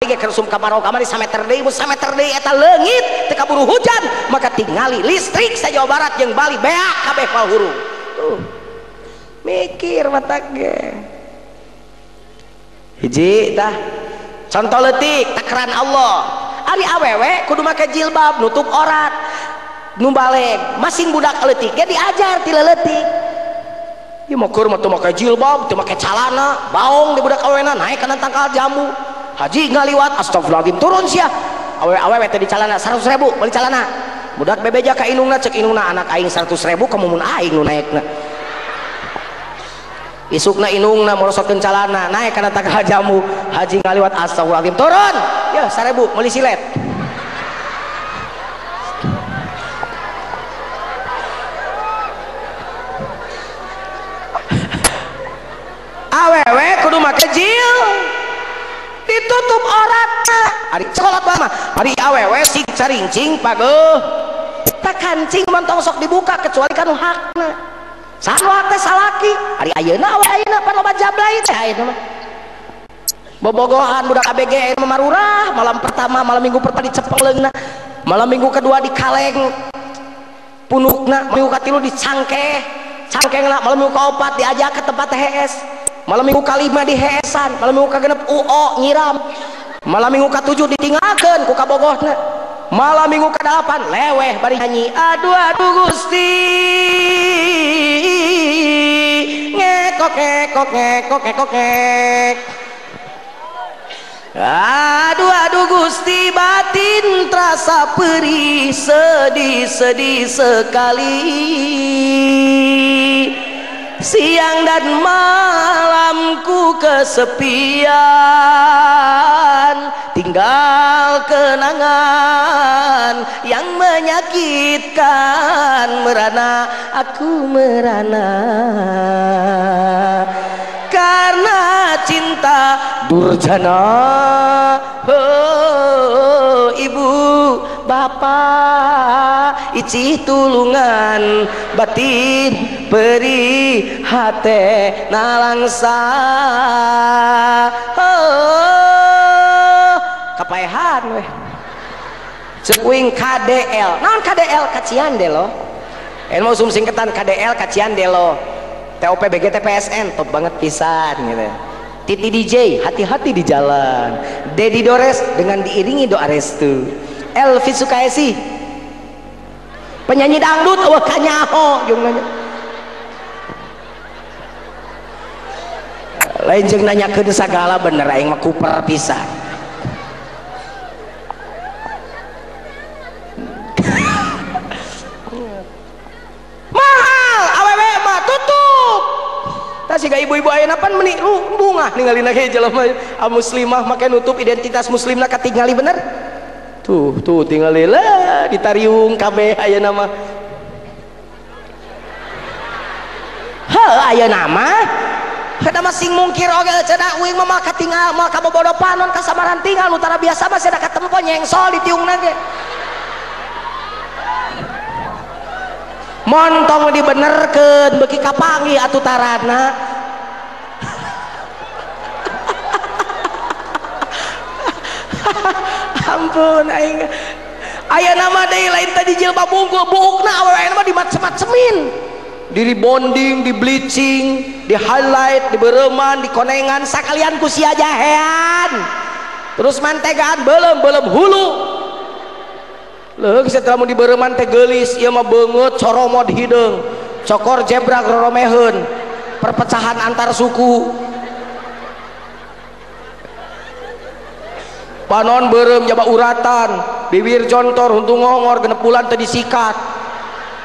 ge keur usum kamarau kamari sameter deui mun sameter deui eta leungit teu kaburu hujan maka tingali listrik sa Jawa Barat jeung Bali beak kabeh palhurung. Tuh. Mikir matak ge. Hiji tah. Contoh leutik takaran Allah. Ari awewe kudu make jilbab nutup aurat. Nu baleg masing budak leutik ge diajar ti leutik. Ieu mah keur mah teu make jilbab, teu make calana, baong di budak awena naik kana tangkal jambu. Haji ngaliwat astagfirullahaladzim turun sia. Awewe teh di calana 100.000 beli calana. Budak bebeja ka indungna cek indungna anak aing 100.000 kamu mun aing nu naekna. Isukna indungna morosotkeun calana naik kana tangkal jambu. Haji ngaliwat astagfirullahaladzim turun. Ya 1.000 meuli silet. Awewe kudu make jil ditutup auratna. Ari sekolah mah ari awewe sing carincing pageuh tak kancing montong sok dibuka kecuali kanu hakna. Saha teh salaki ari ayeuna awe ayeuna pan loba jablay teh ayeuna mah. Bobogohan budak ABG mah marurah malam pertama malam minggu pertama dicepeng leungna, malam minggu kedua dikaleng punukna, minggu katilu dicangkeh cangkengna, malam minggu kaopat diajak ke tempat THS. Malam minggu kalima di heesan, malam minggu kagenep UO nyiram, malam minggu katujuh ditinggalkeun ku kabogohna, malam minggu kadalapan leweh bari nyanyi aduh aduh Gusti ngekok ngekok ngekok ngekok ngek aduh aduh Gusti batin terasa perih sedih sedih sekali. Siang dan malamku kesepian, tinggal kenangan yang menyakitkan. Merana aku merana karena cinta durjana. Oh, ibu bapak icih tulungan batin perih hate nalangsa. Oh, kapaehan weh cek uing KDL naon KDL kacian delo en mau usum singketan KDL kacian delo TOP BG TPSN top banget pisan gitu. Titi DJ hati-hati di jalan, Dedi Dores dengan diiringi doa restu, Elvi Sukaesi penyanyi dangdut wah kanyaho jeung nanya lain jeung nanyakeun sagala bener aing mah kuper pisan. Mahal awewe mah tutup. Tah siga ibu-ibu ayeuna pan meuni bungah ningalina ge jelema muslimah make nutup identitas muslimna katingali bener. Tuh tuh tingali lah ditariung kabeh ayeuna mah. Heuh ayeuna mah kada masing mungkir oge cenah uing mah moal katingal moal kabobodo panon kasamaran tinggal nu tara biasa mah cenah katempo nyengsol ditiungna ge. Montong dibenerkeun beuki kapanggih atuh tarana. Ampun aing. Ayeuna mah deui lain tadi jilbab bungkul buukna awewe mah dimacem-macemin. Di rebonding, di bleaching, di highlight, di bereman, di konengan sakalian ku sia jahean. Terus mantegaan beuleum-beuleum hulu. Leuh setelah mun di bereman teh geulis ieu mah beungeut coromod hideung. Cokor jebrak roromeheun. Perpecahan antar suku. Panon beureum jaba uratan, bibir jontor huntu ngongor genep bulan teu disikat.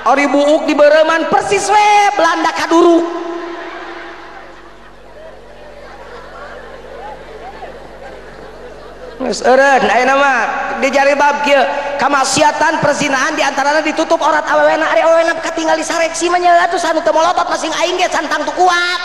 Ari buuk di beureuman persis we Belanda kaduruk. Geus eureun ayeuna mah di jari bab kieu kamaksiatan perzinahan di antarana ditutup aurat awewena ari awewena katingali sareksi mah nya atuh sanu teu molotot masing aing ge can tangtu kuat.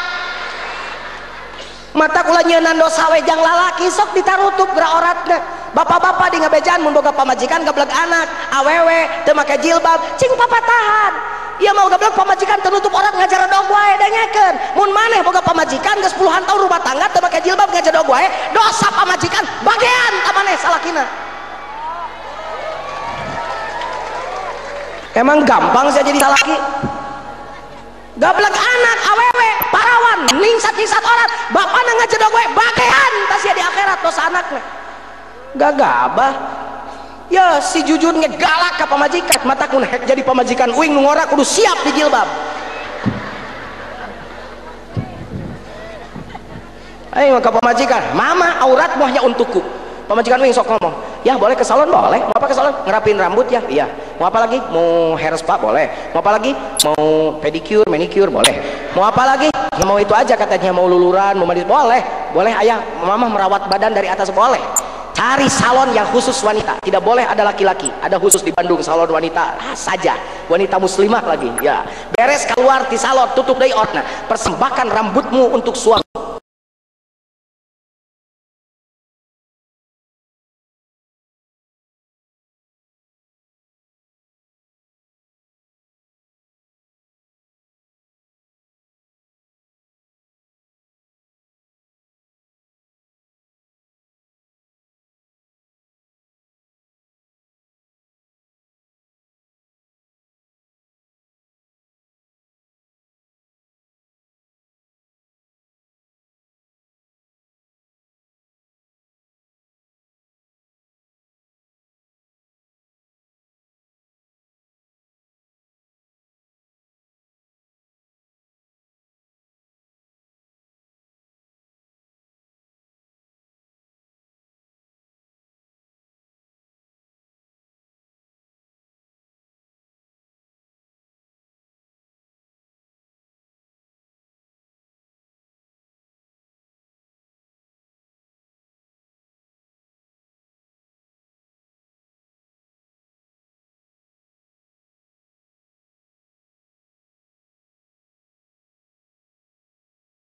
Mata kula nyeunan dosa we jang lalaki sok ditarutup geura auratna. Bapak-bapak di ngabejaan mun boga pamajikan gableg anak awewe teu make jilbab cing papatahan. Ieu mah gableg pamajikan teu nutup aurat ngajaredog wae dengekeun. Mun maneh boga pamajikan geus puluhan tahun rumah tangga teu make jilbab ngajaredog wae dosa pamajikan bagian salakina. Emang gampang saya jadi salaki? Gablek anak awewe parawan lingsat-lingsat orang bapana ngajedog we bagean tas ya di akhirat dosa anakna. Gak gabah. Ya si jujur ngegalak ka pamajikan, mata kun hek jadi pamajikan uing nu ngora kudu siap di jilbab. Ayo ka pamajikan, mama auratmu hanya untukku. Pamajikan uing sok ngomong, ya boleh ke salon boleh, mau apa ke salon? Ngerapin rambut ya, iya. Mau apa lagi? Mau hair spa boleh. Mau apa lagi? Mau pedicure, manicure boleh. Mau apa lagi? Ya, mau itu aja katanya, mau luluran, mau mandi boleh. Boleh ayah, mama merawat badan dari atas boleh. Cari salon yang khusus wanita, tidak boleh ada laki-laki. Ada khusus di Bandung salon wanita saja, wanita muslimah lagi. Ya, beres keluar di salon, tutup dari orna. Persembahkan rambutmu untuk suami.